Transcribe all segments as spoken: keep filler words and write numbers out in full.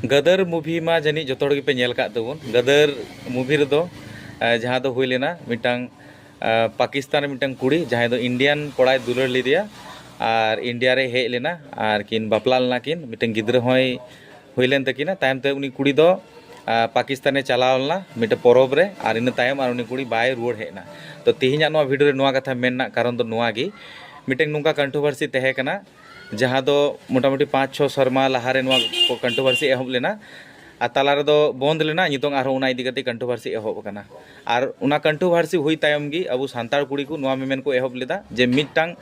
ᱜᱟᱫᱟᱨ movie ᱢᱟ ᱡᱟᱹᱱᱤᱡ ᱡᱚᱛᱚ ᱦᱚᱲ ᱜᱮᱯᱮ ᱧᱮᱞ ᱟᱠᱟᱫ ᱛᱟᱵᱚᱱ᱾ ᱜᱟᱫᱟᱨ movie ᱨᱮᱫᱚ, ᱮ, ᱡᱟᱦᱟᱸ ᱫᱚ ᱦᱩᱭ ᱞᱮᱱᱟ ᱢᱤᱫᱴᱟᱝ, ᱮ, ᱯᱟᱠᱤᱥᱛᱟᱱ ᱨᱮ ᱢᱤᱫᱴᱟᱝ ᱠᱩᱲᱤ, ᱡᱟᱦᱟᱸᱭ ᱫᱚ Indian ᱠᱚᱲᱟᱭ ᱫᱩᱞᱟᱹᱲ ᱞᱮᱫᱮᱭᱟ ᱟᱨ ᱤᱱᱰᱤᱭᱟ ᱨᱮ ᱦᱮᱡ ᱞᱮᱱᱟ ᱟᱨ ᱠᱤᱱ ᱵᱟᱯᱞᱟ ᱞᱮᱱᱟ ᱠᱤᱱ᱾ ᱢᱤᱫᱴᱟᱝ ᱜᱤᱫᱽᱨᱟᱹ ᱦᱚᱸᱭ ᱦᱩᱭ ᱞᱮᱱ ᱛᱟᱹᱠᱤᱱᱟ᱾ ᱛᱟᱭᱚᱢ ᱛᱮ ᱩᱱᱤ ᱠᱩᱲᱤ ᱫᱚ, ᱟ, ᱯᱟᱠᱤᱥᱛᱟᱱᱮ ᱪᱟᱞᱟᱣ ᱞᱮᱱᱟ ᱢᱤᱫᱴᱟᱝ ᱯᱚᱨᱚᱵᱽ ᱨᱮ, ᱟᱨ ᱤᱱᱟᱹ ᱛᱟᱭᱚᱢ ᱟᱨ ᱩᱱᱤ ᱠᱩᱲᱤ ᱵᱟᱭ ᱨᱩᱣᱟᱹᱲ ᱦᱮᱡ ᱮᱱᱟ᱾ ᱛᱚ, ᱛᱮᱦᱮᱧᱟᱜ ᱱᱚᱣᱟ video ᱨᱮ ᱱᱚᱣᱟ ᱠᱟᱛᱷᱟ ᱢᱮᱱ ᱨᱮᱱᱟᱜ ᱠᱟᱨᱚᱱ ᱫᱚ ᱱᱚᱣᱟ ᱜᱮ, ᱢᱤᱫᱴᱟᱝ ᱱᱚᱝᱠᱟ controversy ᱛᱟᱦᱮᱸ ᱠᱟᱱᱟ, ᱡᱟᱦᱟᱸ ᱫᱚ ᱢᱚᱴᱟᱢᱩᱴᱤ ᱯᱟᱸᱪ ᱪᱷᱚ ᱥᱮᱨᱢᱟ ᱞᱟᱦᱟᱨᱮ ᱱᱚᱣᱟ controversy ᱮᱦᱚᱵ ᱞᱮᱱᱟ, ᱟᱨ ᱛᱟᱞᱟ ᱨᱮᱫᱚ ᱵᱚᱱᱫ ᱞᱮᱱᱟ᱾ ᱱᱤᱛᱚᱝ ᱟᱨᱦᱚᱸ ᱚᱱᱟ ᱤᱫᱤ ᱠᱟᱛᱮ controversy ᱮᱦᱚᱵ ᱟᱠᱟᱱᱟ᱾ ᱟᱨ ᱚᱱᱟ controversy ᱦᱩᱭ ᱛᱟᱭᱚᱢ ᱜᱮ ᱟᱵᱚ ᱥᱟᱱᱛᱟᱲ ᱠᱩᱲᱤ ᱠᱚ ᱱᱚᱣᱟ ᱢᱮᱢᱮᱱ ᱠᱚ ᱮᱦᱚᱵ ᱞᱮᱫᱟ ᱡᱮ ᱢᱤᱫᱴᱟᱝ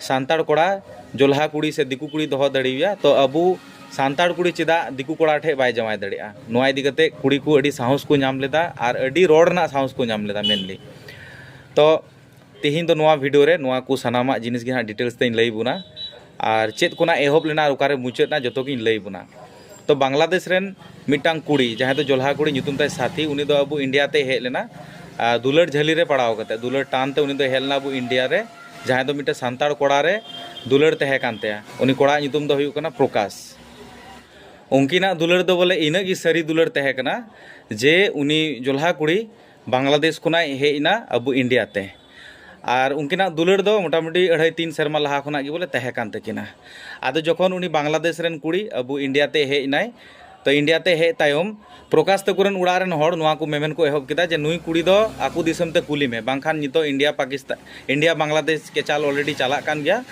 ᱥᱟᱱᱛᱟᱲ ᱠᱚᱲᱟ ᱡᱚᱞᱦᱟ ᱠᱩᱲᱤ ᱥᱮ ᱫᱤᱠᱩ ᱠᱩᱲᱤ ᱫᱚᱦᱚ ᱫᱟᱲᱮᱣᱟᱭᱟ, ᱛᱚ ᱟᱵᱚ ᱥᱟᱱᱛᱟᱲ ᱠᱩᱲᱤ ᱪᱮᱫᱟᱜ ᱫᱤᱠᱩ ᱠᱚᱲᱟ ᱴᱷᱮᱡ ᱵᱟᱭ ᱡᱟᱶᱟᱭ ᱫᱟᱲᱮᱭᱟᱜᱼᱟ? ᱱᱚᱣᱟ ᱤᱫᱤ ᱠᱟᱛᱮ ᱠᱩᱲᱤ ᱠᱚ ᱟᱹᱰᱤ ᱥᱟᱦᱚᱥ ᱠᱚ ᱧᱟᱢ ᱞᱮᱫᱟ ᱟᱨ ᱟᱹᱰᱤ ᱨᱚᱲ ᱨᱮᱱᱟᱜ ᱥᱟᱦᱚᱥ ᱠᱚ ᱧᱟᱢ ᱞᱮᱫᱟ mainly᱾ ᱛᱚ ᱛᱮᱦᱮᱧ ᱫᱚ ᱱᱚᱣᱟ video ᱨᱮ ᱱᱚᱣᱟ ᱠᱚ ᱥᱟᱱᱟᱢᱟᱜ ᱡᱤᱱᱤᱥ ᱜᱮ ᱦᱟᱸᱜ details ᱛᱮᱧ ᱞᱟᱹᱭ ᱵᱚᱱᱟ, ᱟᱨ ᱪᱮᱫ ᱠᱷᱚᱱᱟᱜ ᱮᱦᱚᱵ ᱞᱮᱱᱟ ᱟᱨ ᱚᱠᱟᱨᱮ ᱢᱩᱪᱟᱹᱫ ᱮᱱᱟ, ᱡᱚᱛᱚ ᱜᱤᱧ ᱞᱟᱹᱭ ᱵᱚᱱᱟ᱾ ᱛᱚ ᱵᱟᱝᱞᱟᱫᱮᱥ ᱨᱮᱱ ᱢᱤᱫᱴᱟᱝ ᱠᱩᱲᱤ, ᱡᱟᱦᱟᱸᱭ ᱫᱚ ᱡᱚᱞᱦᱟ ᱠᱩᱲᱤ ᱧᱩᱛᱩᱢ ᱛᱟᱭ ᱥᱟᱛᱷᱤ, ᱩᱱᱤ ᱫᱚ ᱟᱵᱚ ᱤᱱᱰᱤᱭᱟ ᱛᱮᱭ ᱦᱮᱡ ᱞᱮᱱᱟ᱾ ᱟᱨ ᱫᱩᱞᱟᱹᱲ ᱡᱷᱟᱹᱞᱤ ᱨᱮ ᱯᱟᱲᱟᱣ ᱠᱟᱛᱮ, ᱫᱩᱞᱟᱹᱲ ᱴᱟᱱ ᱛᱮ ᱩᱱᱤ ᱫᱚ ᱦᱮᱡ ᱞᱮᱱᱟ ᱟᱵᱚ ᱤᱱᱰᱤᱭᱟ ᱨᱮ, ᱡᱟᱦᱟᱸᱭ ᱫᱚ ᱢᱤᱫᱴᱮᱱ ᱥᱟᱱᱛᱟᱲ ᱠᱚᱲᱟ ᱨᱮ ᱫᱩᱞᱟᱹᱲ ᱛᱟᱦᱮᱸ ᱠᱟᱱ ᱛᱟᱭᱟ᱾ ᱩᱱᱤ ᱠᱚᱲᱟᱣᱟᱜ ᱧᱩᱛᱩᱢ ᱫᱚ ᱦᱩᱭᱩᱜ ᱠᱟᱱᱟ ᱯᱨᱚᱠᱟᱥ᱾ ᱩᱱᱠᱤᱱᱟᱜ ᱫᱩᱞᱟᱹᱲ ᱫᱚ ᱵᱚᱞᱮ ᱤᱱᱟᱹᱜ ᱜᱮ ᱥᱟᱹᱨᱤ ᱫᱩᱞᱟᱹᱲ ᱛᱟᱦᱮᱸ ᱠᱟᱱᱟ ᱡᱮ ᱩᱱᱤ ᱡᱚᱞᱦᱟ ᱠᱩᱲᱤ ᱵᱟᱝᱞᱟᱫᱮᱥ ᱠᱷᱚᱱᱟᱜ ᱦᱮᱡ ᱮᱱᱟ ᱟᱵᱚ ᱤᱱᱰᱤᱭᱟ ᱛᱮ᱾ ᱟᱨ ᱩᱱᱠᱤᱱᱟᱜ ᱫᱩᱞᱟᱹᱲ ᱫᱚ ᱢᱚᱴᱟᱢᱩᱴᱤ ᱟᱹᱲᱦᱟᱹᱭ ᱛᱤᱱ ᱥᱮᱨᱢᱟ ᱞᱟᱦᱟ ᱠᱷᱚᱱᱟᱜ ᱜᱮ ᱵᱚᱞᱮ ᱛᱟᱦᱮᱸ ᱠᱟᱱ ᱛᱟᱹᱠᱤᱱᱟ᱾ ᱟᱫᱚ ᱡᱚᱠᱷᱚᱱ ᱩᱱᱤ ᱵᱟᱝᱞᱟᱫᱮᱥ ᱨᱮᱱ ᱠᱩᱲᱤ ᱟᱵᱚ ᱤᱱᱰᱤᱭᱟ ᱛᱮ ᱦᱮᱡ ᱮᱱᱟᱭ, ᱛᱚ ᱤᱱᱰᱤᱭᱟ ᱛᱮ ᱦᱮᱡ ᱛᱟᱭᱚᱢ ᱯᱨᱚᱠᱟᱥ ᱛᱟᱠᱚ ᱨᱮᱱ ᱚᱲᱟᱜ ᱨᱮᱱ ᱦᱚᱲ ᱱᱚᱣᱟ ᱠᱚ ᱢᱮᱢᱮᱱ ᱠᱚ ᱮᱦᱚᱵ ᱠᱮᱫᱟ ᱡᱮ ᱱᱩᱭ ᱠᱩᱲᱤ ᱫᱚ ᱟᱠᱚ ᱫᱤᱥᱚᱢ ᱛᱮ ᱠᱩᱞᱤ ᱢᱮ, ᱵᱟᱝᱠᱷᱟᱱ ᱱᱤᱛᱚᱜ ᱤᱱᱰᱤᱭᱟ ᱯᱟᱠᱤᱥᱛᱟᱱ, ᱤᱱᱰᱤᱭᱟ ᱵᱟᱝᱞᱟᱫᱮᱥ ᱠᱮᱪᱟᱞ already ᱪᱟᱞᱟᱜ ᱠᱟᱱ ᱜᱮᱭᱟ,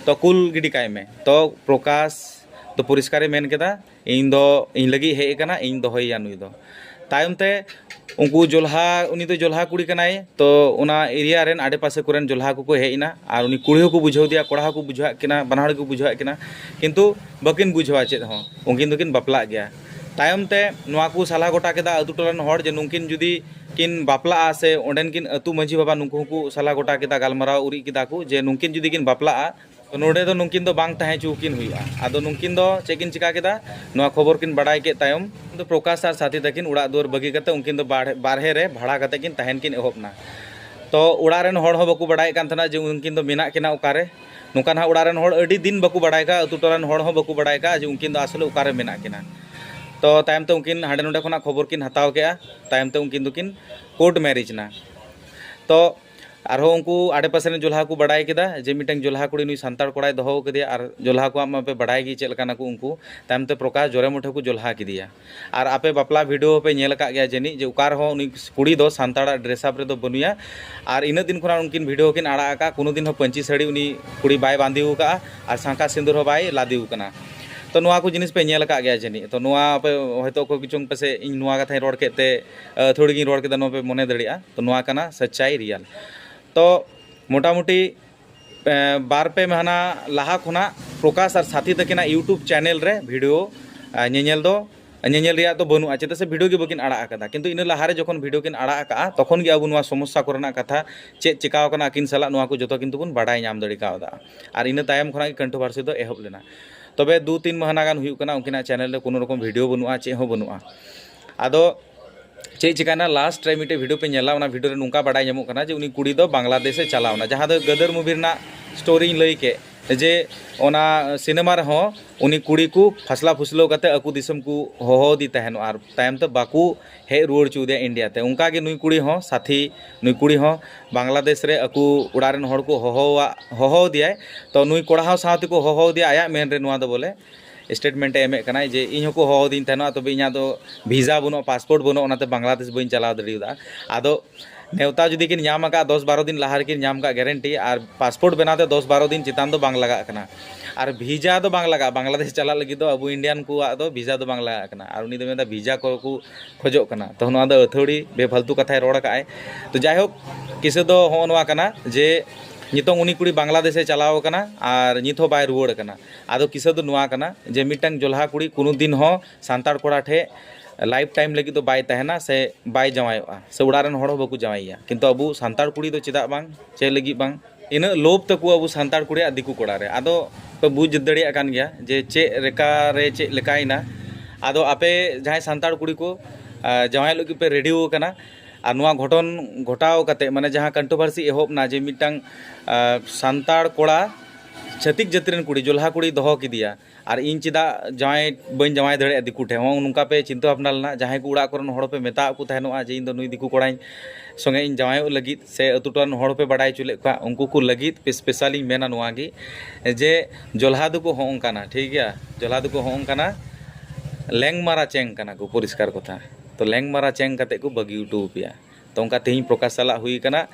ᱛᱚ ᱠᱩᱞ ᱜᱤᱰᱤ ᱠᱟᱭ ᱢᱮ᱾ ᱛᱚ ᱯᱨᱚᱠᱟᱥ ᱫᱚ ᱯᱚᱨᱤᱥᱠᱟᱨᱮ ᱢᱮᱱ ᱠᱮᱫᱟ, ᱤᱧ ᱫᱚ ᱤᱧ ᱞᱟᱹᱜᱤᱫ ᱦᱮᱡ ᱟᱠᱟᱱᱟ, ᱤᱧ ᱫᱚᱦᱚᱭᱮᱭᱟ ᱱᱩᱭ ᱫᱚ᱾ ᱛᱟᱭᱚᱢ ᱛᱮ ᱩᱱᱠᱩ ᱡᱚᱞᱦᱟ, ᱩᱱᱤ ᱫᱚ ᱡᱚᱞᱦᱟ ᱠᱩᱲᱤ ᱠᱟᱱᱟᱭ, ᱛᱚ ᱚᱱᱟ ᱮᱨᱤᱭᱟ ᱨᱮᱱ ᱟᱰᱮᱯᱟᱥᱮ ᱠᱚᱨᱮᱱ ᱡᱚᱞᱦᱟ ᱠᱚᱠᱚ ᱦᱮᱡ ᱮᱱᱟ, ᱟᱨ ᱩᱱᱤ ᱠᱩᱲᱤ ᱦᱚᱸᱠᱚ ᱵᱩᱡᱷᱟᱹᱣ ᱫᱮᱭᱟ, ᱠᱚᱲᱟ ᱦᱚᱸᱠᱚ ᱵᱩᱡᱷᱟᱹᱣᱟᱜ ᱠᱤᱱᱟ, ᱵᱟᱱᱟ ᱦᱚᱲ ᱜᱮᱠᱚ ᱵᱩᱡᱷᱟᱹᱣᱟᱜ ᱠᱤᱱᱟ, ᱠᱤᱱᱛᱩ ᱵᱟᱹᱠᱤᱱ ᱵᱩᱡᱷᱟᱹᱣᱟ ᱪᱮᱫ ᱦᱚᱸ, ᱩᱱᱠᱤᱱ ᱫᱚᱠᱤᱱ ᱵᱟᱯᱞᱟᱜ ᱜᱮᱭᱟ᱾ ᱛᱟᱭᱚᱢ ᱛᱮ ᱱᱚᱣᱟ ᱠᱚ ᱥᱟᱞᱟ ᱜᱚᱴᱟ ᱠᱮᱫᱟ ᱟᱹᱛᱩ ᱴᱚᱞᱟ ᱨᱮᱱ ᱦᱚᱲ ᱡᱮ ᱱᱩᱠᱤᱱ ᱡᱩᱫᱤ ᱠᱤᱱ ᱵᱟᱯᱞᱟᱜᱼᱟ, ᱥᱮ ᱚᱸᱰᱮᱱ ᱠᱤᱱ ᱟᱹᱛᱩ ᱢᱟᱹᱡᱷᱤ ᱵᱟᱵᱟ, ᱱᱩᱠᱩ ᱦᱚᱸᱠᱚ ᱥᱟᱞᱟ ᱜᱚᱴᱟ ᱠᱮᱫᱟ, ᱜᱟᱞᱢᱟᱨᱟᱣ ᱩᱨᱤᱡ ᱠᱮᱫᱟ ᱠᱚ ᱡᱮ ᱱᱩᱠᱤᱱ ᱡᱩᱫᱤ ᱠᱤᱱ ᱵᱟᱯᱞᱟᱜᱼᱟ, ᱛᱚ ᱱᱚᱰᱮ ᱫᱚ ᱱᱩᱠᱤᱱ ᱫᱚ ᱵᱟᱝ ᱛᱟᱦᱮᱸ ᱦᱚᱪᱚ ᱠᱤᱱ ᱦᱩᱭᱩᱜᱼᱟ᱾ ᱟᱫᱚ ᱱᱩᱠᱤᱱ ᱫᱚ ᱪᱮᱫ ᱠᱤᱱ ᱪᱤᱠᱟ ᱠᱮᱫᱟ? ᱱᱚᱣᱟ ᱠᱷᱚᱵᱚᱨ ᱠᱤᱱ ᱵᱟᱲᱟᱭ ᱠᱮᱫ ᱛᱟᱭᱚᱢ ᱫᱚ ᱯᱨᱚᱠᱟᱥ ᱟᱨ ᱥᱟᱛᱷᱤ ᱛᱟᱹᱠᱤᱱ ᱚᱲᱟᱜ ᱫᱩᱣᱟᱹᱨ ᱵᱟᱹᱜᱤ ᱠᱟᱛᱮ ᱩᱱᱠᱤᱱ ᱫᱚ ᱵᱟᱨ-, ᱵᱟᱨᱦᱮ ᱨᱮ ᱵᱷᱟᱲᱟ ᱠᱟᱛᱮ ᱠᱤᱱ ᱛᱟᱦᱮᱱ ᱠᱤᱱ ᱮᱦᱚᱵ ᱮᱱᱟ᱾ ᱛᱚ ᱚᱲᱟᱜ ᱨᱮᱱ ᱦᱚᱲ ᱦᱚᱸ ᱵᱟᱠᱚ ᱵᱟᱲᱟᱭ ᱠᱟᱱ ᱛᱟᱦᱮᱱᱟ ᱡᱮ ᱩᱱᱠᱤᱱ ᱫᱚ ᱢᱮᱱᱟᱜ ᱠᱤᱱᱟ ᱚᱠᱟᱨᱮ᱾ ᱱᱚᱝᱠᱟ ᱱᱟᱦᱟᱜ ᱚᱲᱟᱜ ᱨᱮᱱ ᱦᱚᱲ ᱟᱹᱰᱤ ᱫᱤᱱ ᱵᱟᱠᱚ ᱵᱟᱲᱟᱭ ᱠᱟᱜᱼᱟ, ᱟᱹᱛᱩ ᱴᱚᱞᱟ ᱨᱮᱱ ᱦᱚᱲ ᱦᱚᱸ ᱵᱟᱠᱚ ᱵᱟᱲᱟᱭ ᱠᱟᱜᱼᱟ ᱡᱮ ᱩᱱᱠᱤᱱ ᱫᱚ ᱟᱥᱚᱞᱮ ᱚᱠᱟᱨᱮ ᱢᱮᱱᱟᱜ ᱠᱤᱱᱟ᱾ ᱛᱚ ᱛᱟᱭᱚᱢ ᱛᱮ ᱩᱱᱠᱤᱱ ᱦᱟᱸᱰᱮ ᱱᱚᱰᱮ ᱠᱷᱚᱱᱟᱜ ᱠᱷᱚᱵᱚᱨ ᱠᱤᱱ ᱦᱟᱛᱟᱣ ᱠᱮᱜᱼᱟ᱾ ᱛᱟᱭᱚᱢ ᱛᱮ ᱩᱱᱠᱤᱱ ᱫᱚᱠᱤᱱ ᱠᱳᱨᱴ ᱢᱮᱨᱤᱡᱽ ᱮᱱᱟ᱾ ᱛᱚ ᱟᱨᱦᱚᱸ ᱩᱱᱠᱩ ᱟᱰᱮᱯᱟᱥᱮ ᱨᱮᱱ ᱡᱚᱞᱦᱟ ᱠᱚ ᱵᱟᱰᱟᱭ ᱠᱮᱫᱟ ᱡᱮ ᱢᱤᱫᱴᱟᱝ ᱡᱚᱞᱦᱟ ᱠᱩᱲᱤ ᱱᱩᱭ ᱥᱟᱱᱛᱟᱲ ᱠᱚᱲᱟᱭ ᱫᱚᱦᱚ ᱟᱠᱟᱫᱮᱭᱟ, ᱟᱨ ᱡᱚᱞᱦᱟ ᱠᱚᱣᱟᱜ ᱢᱟᱯᱮ ᱵᱟᱰᱟᱭ ᱜᱮ ᱪᱮᱫ ᱞᱮᱠᱟᱱᱟ ᱠᱚ ᱩᱱᱠᱩ᱾ ᱛᱟᱭᱚᱢ ᱛᱮ ᱯᱨᱚᱠᱟᱥ ᱡᱳᱨᱮ ᱢᱩᱴᱷᱟᱹ ᱠᱚ ᱡᱚᱞᱦᱟ ᱠᱮᱫᱮᱭᱟ᱾ ᱟᱨ ᱟᱯᱮ ᱵᱟᱯᱞᱟ ᱵᱷᱤᱰᱤᱭᱳ ᱯᱮ ᱧᱮᱞ ᱟᱠᱟᱫ ᱜᱮᱭᱟ ᱡᱟᱹᱱᱤᱡ, ᱡᱮ ᱚᱠᱟ ᱨᱮᱦᱚᱸ ᱩᱱᱤ ᱠᱩᱲᱤ ᱫᱚ ᱥᱟᱱᱛᱟᱲᱟᱜ ᱰᱨᱮᱥ ᱟᱯ ᱨᱮᱫᱚ ᱵᱟᱹᱱᱩᱭᱟ᱾ ᱟᱨ ᱤᱱᱟᱹᱜ ᱫᱤᱱ ᱠᱷᱚᱱᱟᱜ ᱩᱱᱠᱤᱱ ᱵᱷᱤᱰᱤᱭᱳ ᱠᱤᱱ ᱟᱲᱟᱜ ᱟᱠᱟᱫ, ᱠᱳᱱᱳ ᱫᱤᱱ ᱦᱚᱸ ᱯᱟᱹᱧᱪᱤ ᱥᱟᱹᱲᱤ ᱩᱱᱤ ᱠᱩᱲᱤ ᱵᱟᱭ ᱵᱟᱸᱫᱮ ᱟᱠᱟᱫᱼᱟ, ᱟᱨ ᱥᱟᱸᱠᱟ ᱥᱤᱸᱫᱩᱨ ᱦᱚᱸ ᱵᱟᱭ ᱞᱟᱫᱮ ᱟᱠᱟᱱᱟ᱾ ᱛᱚ ᱱᱚᱣᱟ ᱠᱚ ᱡᱤᱱᱤᱥ ᱯᱮ ᱧᱮᱞ ᱟᱠᱟᱫ ᱜᱮᱭᱟ ᱡᱟᱹᱱᱤᱡ᱾ ᱛᱚ ᱱᱚᱣᱟ ᱯᱮ ᱦᱚᱭᱛᱳ ᱚᱠᱚᱭ ᱠᱚᱪᱚᱝ ᱯᱟᱥᱮᱡ ᱤᱧ ᱱᱚᱣᱟ ᱠᱟᱛᱷᱟᱧ ᱨᱚᱲ ᱠᱮᱫ ᱛᱮ ᱟᱹᱛᱷᱟᱹᱲᱤ ᱜᱤᱧ ᱨᱚᱲ ᱠᱮᱫᱟ, ᱱᱚᱣᱟ ᱯᱮ ᱢᱚᱱᱮ ᱫᱟᱲᱮᱭᱟᱜᱼᱟ᱾ ᱛᱚ ᱱᱚᱣᱟ ᱠᱟᱱᱟ ᱥᱟᱪᱟᱭ ᱨᱤᱭᱟᱞ᱾ ᱛᱚ ᱢᱚᱴᱟᱢᱩᱴᱤ ᱮ, ᱵᱟᱨ ᱯᱮ ᱢᱟᱦᱱᱟ ᱞᱟᱦᱟ ᱠᱷᱚᱱᱟᱜ ᱯᱨᱚᱠᱟᱥ ᱟᱨ ᱥᱟᱛᱷᱤ ᱛᱟᱹᱠᱤᱱᱟᱜ YouTube ᱪᱮᱱᱮᱞ ᱨᱮ ᱵᱷᱤᱰᱤᱭᱳ, ᱮ, ᱧᱮᱧᱮᱞ ᱫᱚ, ᱧᱮᱧᱮᱞ ᱨᱮᱭᱟᱜ ᱫᱚ ᱵᱟᱹᱱᱩᱜᱼᱟ, ᱪᱮᱫᱟᱜ ᱥᱮ ᱵᱷᱤᱰᱤᱭᱳ ᱜᱮ ᱵᱟᱹᱠᱤᱱ ᱟᱲᱟᱜ ᱟᱠᱟᱫᱟ᱾ ᱠᱤᱱᱛᱩ ᱤᱱᱟᱹ ᱞᱟᱦᱟᱨᱮ ᱡᱚᱠᱷᱚᱱ ᱵᱷᱤᱰᱤᱭᱳ ᱠᱤᱱ ᱟᱲᱟᱜ ᱟᱠᱟᱫᱼᱟ, ᱛᱚᱠᱷᱚᱱ ᱜᱮ ᱟᱵᱚ ᱱᱚᱣᱟ ᱥᱚᱢᱚᱥᱥᱟ ᱠᱚᱨᱮᱱᱟᱜ ᱠᱟᱛᱷᱟ, ᱪᱮᱫ ᱪᱤᱠᱟᱣ ᱟᱠᱟᱱᱟ ᱟᱹᱠᱤᱱ ᱥᱟᱞᱟᱜ, ᱱᱚᱣᱟ ᱠᱚ ᱡᱚᱛᱚ ᱠᱤᱱᱛᱩ ᱵᱚᱱ ᱵᱟᱰᱟᱭ ᱧᱟᱢ ᱫᱟᱲᱮ ᱠᱟᱣᱫᱟ᱾ ᱟᱨ ᱤᱱᱟᱹ ᱛᱟᱭᱚᱢ ᱠᱷᱚᱱᱟᱜ ᱜᱮ ᱠᱚᱱᱴᱨᱳᱵᱷᱟᱨᱥᱤ ᱫᱚ ᱮᱦᱚᱵ ᱞᱮᱱᱟ᱾ ᱛᱚᱵᱮ ᱫᱩ ᱛᱤᱱ ᱢᱟᱦᱱᱟ ᱜᱟᱱ ᱦᱩᱭᱩᱜ ᱠᱟᱱᱟ ᱩᱱᱠᱤᱱᱟᱜ ᱪᱮᱱᱮᱞ ᱨᱮ ᱠᱳᱱᱳ ᱨᱚᱠᱚᱢ ᱵᱷᱤᱰᱤᱭᱳ ᱵᱟᱹᱱᱩᱜᱼᱟ, ᱪᱮᱫ ᱦᱚᱸ ᱵᱟᱹᱱᱩᱜᱼᱟ᱾ ᱟᱫᱚ ᱪᱮᱫ ᱪᱤᱠᱟᱹᱭᱮᱱᱟ, ᱞᱟᱥᱴ ᱨᱮ ᱢᱤᱫᱴᱮᱡ ᱵᱷᱤᱰᱤᱭᱳ ᱯᱮ ᱧᱮᱞᱟ, ᱚᱱᱟ ᱵᱷᱤᱰᱤᱭᱳ ᱨᱮ ᱱᱚᱝᱠᱟ ᱵᱟᱰᱟᱭ ᱧᱟᱢᱚᱜ ᱠᱟᱱᱟ ᱡᱮ ᱩᱱᱤ ᱠᱩᱲᱤ ᱫᱚ ᱵᱟᱝᱞᱟᱫᱮᱥ ᱮ ᱪᱟᱞᱟᱣ ᱮᱱᱟ, ᱡᱟᱦᱟᱸ ᱫᱚ ᱜᱟᱫᱟᱨ ᱢᱩᱵᱷᱤ ᱨᱮᱱᱟᱜ ᱥᱴᱳᱨᱤᱧ ᱞᱟᱹᱭ ᱠᱮᱫ, ᱡᱮ ᱚᱱᱟ ᱥᱤᱱᱮᱢᱟ ᱨᱮᱦᱚᱸ ᱩᱱᱤ ᱠᱩᱲᱤ ᱠᱚ ᱯᱷᱟᱥᱞᱟ ᱯᱷᱩᱥᱞᱟᱹᱣ ᱠᱟᱛᱮ ᱟᱠᱚ ᱫᱤᱥᱚᱢ ᱠᱚ ᱦᱚᱦᱚ ᱟᱫᱮ ᱛᱟᱦᱮᱱᱚᱜ, ᱟᱨ ᱛᱟᱭᱚᱢ ᱛᱮ ᱵᱟᱠᱚ ᱦᱮᱡ ᱨᱩᱣᱟᱹᱲ ᱦᱚᱪᱚ ᱟᱫᱮᱭᱟ ᱤᱱᱰᱤᱭᱟ ᱛᱮ᱾ ᱚᱱᱠᱟ ᱜᱮ ᱱᱩᱭ ᱠᱩᱲᱤ ᱦᱚᱸ ᱥᱟᱛᱷᱤ, ᱱᱩᱭ ᱠᱩᱲᱤ ᱦᱚᱸ ᱵᱟᱝᱞᱟᱫᱮᱥ ᱨᱮ ᱟᱠᱚ ᱚᱲᱟᱜ ᱨᱮᱱ ᱦᱚᱲ ᱠᱚ ᱦᱚᱦᱚᱣᱟᱜ, ᱦᱚᱦᱚ ᱟᱫᱮᱭᱟᱭ᱾ ᱛᱚ ᱱᱩᱭ ᱠᱚᱲᱟ ᱦᱚᱸ ᱥᱟᱶ ᱛᱮᱠᱚ ᱦᱚᱦᱚ ᱟᱫᱮᱭᱟ, ᱟᱭᱟᱜ ᱢᱮᱱ ᱨᱮ ᱱᱚᱣᱟ ᱫᱚ ᱵᱚᱞᱮ ᱥᱴᱮᱴᱢᱮᱱᱴ ᱮ ᱮᱢᱮᱫ ᱠᱟᱱᱟᱭ ᱡᱮ ᱤᱧ ᱦᱚᱸᱠᱚ ᱦᱚᱦᱚ ᱟᱹᱫᱤᱧ ᱛᱟᱦᱮᱱᱚᱜᱼᱟ, ᱛᱚᱵᱮ ᱤᱧᱟᱹᱜ ᱫᱚ ᱵᱷᱤᱥᱟ ᱵᱟᱹᱱᱩᱜᱼᱟ, ᱯᱟᱥᱯᱳᱨᱴ ᱵᱟᱹᱱᱩᱜᱼᱟ, ᱚᱱᱟᱛᱮ ᱵᱟᱝᱞᱟᱫᱮᱥ ᱵᱟᱹᱧ ᱪᱟᱞᱟᱣ ᱫᱟᱲᱮᱭᱟᱫᱟ᱾ ᱟᱫᱚ ᱱᱮᱣᱛᱟ ᱡᱩᱫᱤ ᱠᱤᱱ ᱧᱟᱢ ᱟᱠᱟᱫ, ᱫᱚᱥ ᱵᱟᱨᱚ ᱫᱤᱱ ᱞᱟᱦᱟ ᱨᱮᱠᱤᱱ ᱧᱟᱢ ᱟᱠᱟᱫ ᱜᱮᱨᱮᱱᱴᱤ, ᱟᱨ ᱯᱟᱥᱯᱳᱨᱴ ᱵᱮᱱᱟᱣ ᱛᱮ ᱫᱚᱥ ᱵᱟᱨᱚ ᱫᱤᱱ ᱪᱮᱛᱟᱱ ᱫᱚ ᱵᱟᱝ ᱞᱟᱜᱟᱜ ᱠᱟᱱᱟ᱾ ᱟᱨ ᱵᱷᱤᱥᱟ ᱫᱚ ᱵᱟᱝ ᱞᱟᱜᱟᱜᱼᱟ, ᱵᱟᱝᱞᱟᱫᱮᱥ ᱪᱟᱞᱟᱜ ᱞᱟᱹᱜᱤᱫ ᱫᱚ ᱟᱵᱚ ᱤᱱᱰᱤᱭᱟᱱ ᱠᱚᱣᱟᱜ ᱫᱚ ᱵᱷᱤᱥᱟ ᱫᱚ ᱵᱟᱝ ᱞᱟᱜᱟᱜ ᱠᱟᱱᱟ᱾ ᱟᱨ ᱩᱱᱤ ᱫᱚ ᱢᱮᱱᱫᱟ ᱵᱷᱤᱥᱟ ᱠᱚ ᱠᱚ ᱠᱷᱚᱡᱚᱜ ᱠᱟᱱᱟ᱾ ᱛᱚ ᱱᱚᱣᱟ ᱫᱚ ᱟᱹᱛᱷᱟᱹᱲᱤ ᱵᱮᱯᱷᱟᱞᱛᱩ ᱠᱟᱛᱷᱟᱭ ᱨᱚᱲ ᱟᱠᱟᱫ ᱟᱭ᱾ ᱛᱚ ᱡᱟᱭᱦᱳᱠ, ᱠᱤᱥᱟᱹ ᱫᱚ ᱦᱚᱸᱜᱼᱚ ᱱᱚᱣᱟ ᱠᱟᱱᱟ ᱡᱮ ᱱᱤᱛᱚᱝ ᱩᱱᱤ ᱠᱩᱲᱤ ᱵᱟᱝᱞᱟᱫᱮᱥᱮ ᱪᱟᱞᱟᱣ ᱟᱠᱟᱱᱟ ᱟᱨ ᱱᱤᱛ ᱦᱚᱸ ᱵᱟᱭ ᱨᱩᱣᱟᱹᱲ ᱟᱠᱟᱱᱟ᱾ ᱟᱫᱚ ᱠᱤᱥᱟᱹ ᱫᱚ ᱱᱚᱣᱟ ᱠᱟᱱᱟ ᱡᱮ ᱢᱤᱫᱴᱟᱝ ᱡᱚᱞᱦᱟ ᱠᱩᱲᱤ ᱠᱳᱱᱳ ᱫᱤᱱ ᱦᱚᱸ ᱥᱟᱱᱛᱟᱲ ᱠᱚᱲᱟ ᱴᱷᱮᱡ ᱞᱟᱭᱤᱯᱷ ᱴᱟᱭᱤᱢ ᱞᱟᱹᱜᱤᱫ ᱫᱚ ᱵᱟᱭ ᱛᱟᱦᱮᱱᱟ, ᱥᱮ ᱵᱟᱭ ᱡᱟᱶᱟᱭᱚᱜᱼᱟ, ᱥᱮ ᱚᱲᱟᱜ ᱨᱮᱱ ᱦᱚᱲ ᱦᱚᱸ ᱵᱟᱠᱚ ᱡᱟᱶᱟᱭᱮᱭᱟ᱾ ᱠᱤᱱᱛᱩ ᱟᱵᱚ ᱥᱟᱱᱛᱟᱲ ᱠᱩᱲᱤ ᱫᱚ ᱪᱮᱫᱟᱜ ᱵᱟᱝ, ᱪᱮᱫ ᱞᱟᱹᱜᱤᱫ ᱵᱟᱝ, ᱤᱱᱟᱹᱜ ᱞᱳᱵᱷ ᱛᱟᱠᱚ ᱟᱵᱚ ᱥᱟᱱᱛᱟᱲ ᱠᱩᱲᱤᱭᱟᱜ ᱫᱤᱠᱩ ᱠᱚᱲᱟ ᱨᱮ? ᱟᱫᱚ ᱯᱮ ᱵᱩᱡᱽ ᱫᱟᱲᱮᱭᱟᱜ ᱠᱟᱱ ᱜᱮᱭᱟ ᱡᱮ ᱪᱮᱫ ᱞᱮᱠᱟ ᱨᱮ ᱪᱮᱫ ᱞᱮᱠᱟᱭᱮᱱᱟ᱾ ᱟᱫᱚ ᱟᱯᱮ ᱡᱟᱦᱟᱸᱭ ᱥᱟᱱᱛᱟᱲ ᱠᱩᱲᱤ ᱠᱚ, ᱟ, ᱡᱟᱶᱟᱭ ᱞᱟᱹᱜᱤᱫ ᱯᱮ ᱨᱮᱰᱤ ᱟᱠᱟᱱᱟ, ᱟᱨ ᱱᱚᱣᱟ ᱜᱷᱚᱴᱚᱱ ᱜᱷᱚᱴᱟᱣ ᱠᱟᱛᱮ, ᱢᱟᱱᱮ ᱡᱟᱦᱟᱸ ᱠᱚᱱᱴᱨᱳᱵᱷᱟᱨᱥᱤ ᱮᱦᱚᱵ ᱮᱱᱟ ᱡᱮ ᱢᱤᱫᱴᱟᱝ, ᱟ, ᱥᱟᱱᱛᱟᱲ ᱠᱚᱲᱟ ᱪᱷᱟᱹᱛᱤᱠ ᱡᱟᱹᱛᱤ ᱨᱮᱱ ᱠᱩᱲᱤ ᱡᱚᱞᱦᱟ ᱠᱩᱲᱤ ᱫᱚᱦᱚ ᱠᱮᱫᱮᱭᱟ, ᱟᱨ ᱤᱧ ᱪᱮᱫᱟᱜ ᱡᱟᱶᱟᱭ, ᱵᱟᱹᱧ ᱡᱟᱶᱟᱭ ᱫᱟᱲᱮᱭᱟᱜᱼᱟ ᱫᱤᱠᱩ ᱴᱷᱮᱱ? ᱦᱚᱸ ᱱᱚᱝᱠᱟ ᱯᱮ ᱪᱤᱱᱛᱟᱹ ᱵᱷᱟᱵᱽᱱᱟ ᱞᱮᱱᱟ? ᱡᱟᱦᱟᱸᱭ ᱠᱚ ᱚᱲᱟᱜ ᱠᱚᱨᱮᱱ ᱦᱚᱲ ᱯᱮ ᱢᱮᱛᱟᱜ ᱠᱚ ᱛᱟᱦᱮᱱᱚᱜᱼᱟ ᱡᱮ ᱤᱧ ᱫᱚ ᱱᱩᱭ ᱫᱤᱠᱩ ᱠᱚᱲᱟᱧ ᱥᱚᱸᱜᱮ ᱤᱧ ᱡᱟᱶᱟᱭᱚᱜ ᱞᱟᱹᱜᱤᱫ, ᱥᱮ ᱟᱹᱛᱩ ᱴᱚᱞᱟ ᱨᱮᱱ ᱦᱚᱲ ᱯᱮ ᱵᱟᱰᱟᱭ ᱦᱚᱪᱚ ᱞᱮᱫ ᱠᱚᱣᱟ, ᱩᱱᱠᱩ ᱠᱚ ᱞᱟᱹᱜᱤᱫ ᱥᱯᱮᱥᱟᱞᱤᱧ ᱢᱮᱱᱟ ᱱᱚᱣᱟ ᱜᱮ, ᱡᱮ ᱡᱚᱞᱦᱟ ᱫᱚᱠᱚ ᱦᱚᱸᱜ ᱚᱱᱠᱟᱱᱟ, ᱴᱷᱤᱠ ᱜᱮᱭᱟ? ᱡᱚᱞᱦᱟ ᱫᱚᱠᱚ ᱦᱚᱸᱜ ᱚᱱᱠᱟᱱᱟ, ᱞᱮᱝᱢᱟᱨᱟ ᱪᱮᱝ ᱠᱟᱱᱟ ᱠᱚ, ᱯᱚᱨᱤᱥᱠᱟᱨ ᱠᱚᱛᱷᱟ᱾ ᱛᱚ ᱞᱮᱝᱢᱟᱨᱟ ᱪᱮᱝ ᱠᱟᱛᱮ ᱠᱚ ᱵᱟᱹᱜᱤ ᱦᱚᱴᱚ ᱟᱯᱮᱭᱟ᱾ ᱛᱚ ᱚᱱᱠᱟ ᱛᱮᱦᱮᱧ ᱯᱨᱚᱠᱟᱥ ᱥᱟᱞᱟᱜ ᱦᱩᱭ ᱠᱟᱱᱟ,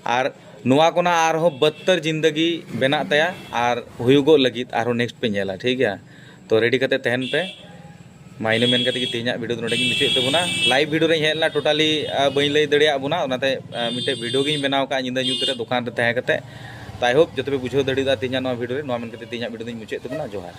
ᱟᱨ ᱱᱚᱣᱟ ᱠᱷᱚᱱᱟᱜ ᱟᱨᱦᱚᱸ ᱵᱚᱫᱛᱚᱨ ᱡᱤᱱᱫᱮᱜᱤ ᱵᱮᱱᱟᱜ ᱛᱟᱭᱟ, ᱟᱨ ᱦᱩᱭᱩᱜᱚᱜ ᱞᱟᱹᱜᱤᱫ ᱟᱨᱦᱚᱸ ᱱᱮᱠᱥᱴ ᱯᱮ ᱧᱮᱞᱟ, ᱴᱷᱤᱠ ᱜᱮᱭᱟ? ᱛᱚ ᱨᱮᱰᱤ ᱠᱟᱛᱮ ᱛᱟᱦᱮᱱ ᱯᱮ᱾ ᱢᱟ ᱤᱱᱟᱹ ᱢᱮᱱ ᱠᱟᱛᱮ ᱜᱮ ᱛᱮᱦᱮᱧᱟᱜ ᱵᱷᱤᱰᱤᱭᱳ ᱫᱚ ᱱᱚᱰᱮ ᱜᱤᱧ ᱢᱩᱪᱟᱹᱫ ᱛᱟᱵᱚᱱᱟ᱾ ᱞᱟᱭᱤᱵᱷ ᱵᱷᱤᱰᱤᱭᱳ ᱨᱮᱧ ᱦᱮᱡ ᱞᱮᱱᱟ, ᱴᱳᱴᱟᱞᱤ ᱵᱟᱹᱧ ᱞᱟᱹᱭ ᱫᱟᱲᱮᱭᱟᱜ ᱵᱚᱱᱟ, ᱚᱱᱟᱛᱮ ᱟ, ᱢᱤᱫᱴᱮᱡ ᱵᱷᱤᱰᱤᱭᱳ ᱜᱤᱧ ᱵᱮᱱᱟᱣ ᱠᱟᱜᱼᱟ ᱧᱤᱫᱟᱹ ᱧᱩᱛ ᱨᱮ ᱫᱚᱠᱟᱱ ᱨᱮ ᱛᱟᱦᱮᱸ ᱠᱟᱛᱮ᱾ ᱛᱚ I hope ᱡᱚᱛᱚ ᱯᱮ ᱵᱩᱡᱷᱟᱹᱣ ᱫᱟᱲᱮᱭᱟᱫᱟ ᱛᱮᱦᱮᱧᱟᱜ ᱱᱚᱣᱟ ᱵᱷᱤᱰᱤᱭᱳ ᱨᱮ᱾ ᱱᱚᱣᱟ ᱢᱮᱱ ᱠᱟᱛᱮ ᱛᱮᱦᱮᱧᱟᱜ ᱵᱷᱤᱰᱤᱭᱳ ᱫᱚᱧ ᱢᱩᱪᱟᱹᱫ ᱛᱟᱵᱚᱱᱟ᱾ ᱡᱚᱦᱟᱨ᱾